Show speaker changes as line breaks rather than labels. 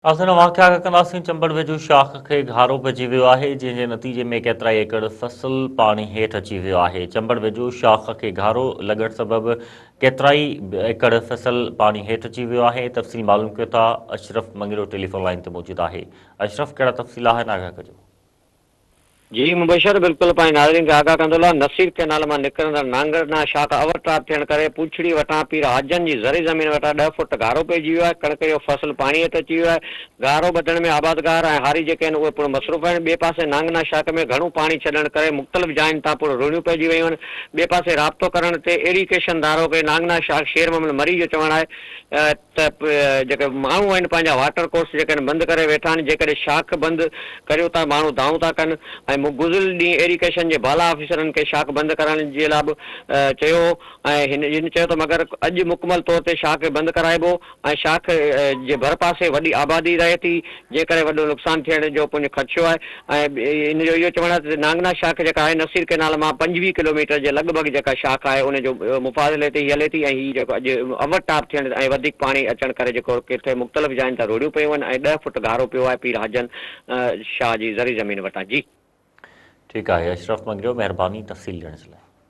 اسان واقعا ڪنداسين چمبڙ ويجهو شاخ کي گهارو پئجي ويو آهي جنهن جي نتيجي ۾ ڪيترائي ايڪڙ فصل پاڻي هيٺ اچي ويو آهي چمبڙ ويجهو شاخ کي گهارو لڳڻ سبب ڪيترائي ايڪڙ فصل پاڻي هيٺ اچي ويو آهي تفصيل معلوم ڪيو ٿا اشرف مڱريو ٽيليفون لائين تي موجود آهي اشرف ڪهڙا تفصيل آهن آگاهه ڪجو.
جي مبشر بلڪل پنهنجي ناظرين کي آگاهه ڪندو لا نصير ڪئنال مان نڪرندڙ نانگرنا شاخ اور ٽاپ ٿيڻ ڪري پوڇڙي وٽان پير حاجن جي زرعي زمين وٽان ڏهه فوٽ گهارو پئجي ويو آهي ڪڻڪ جو فصل پاڻي هيٺ اچي ويو آهي گهارو ٻڌڻ ۾ آبادگار ۽ هاري جيڪي آهن اهي پڻ مصروف آهن ٻئي پاسي نانگنا شاخ ۾ گهڻو پاڻي ڇڏڻ ڪري مختلف جاين تان پڻ روڙيون پئجي ويون آهن ٻئي پاسي رابطو ڪرڻ تي ايريگيشن ڌارو کي نانگنا شاخ شير محمد مري جو چوڻ آهي ته جيڪي ماڻهو آهن پنهنجا واٽر ڪورس جيڪي آهن بند ڪري ويٺا آهن جيڪڏهن شاخ بند ڪريو ته ماڻهو دانهون ٿا ڪن ۽ مون گذريل ڏينهن ايريگيشن جي بالا آفيسرن کي شاخ بند ڪرائڻ جي لاء به چيو هو ۽ هن چيو ته مگر اڄ مڪمل طور تي شاخ کي بند ڪرائبو ۽ شاخ جي ڀرپاسي وڏي آبادي رهي ٿي جنهن ڪري وڏو نقصان ٿيڻ جو پڻ خدشو آهي ۽ ان جو اهو چوڻ آهي ته نانگنا شاخ جيڪا آهي نصير ڪئنال مان 25 ڪلوميٽر جي لڳ ڀڳ جيڪا شاخ آهي ان جو مفاصلي تي هي هلي ٿي ۽ هي جيڪو اڄ اور ٽاپ ٿيڻ ۽ وڌيڪ پاڻي اچڻ ڪري جيڪو ڪٿي مختلف جاين تان روڙيون پيون آهن ۽ ڏهه فوٽ گهارو پيو آهي پير حاجن شاهه جي زرعي زمين وٽان جي.
ٺيڪ آهي اشرف مڱريو مهرباني تفصيل ڏيڻ جي لاء.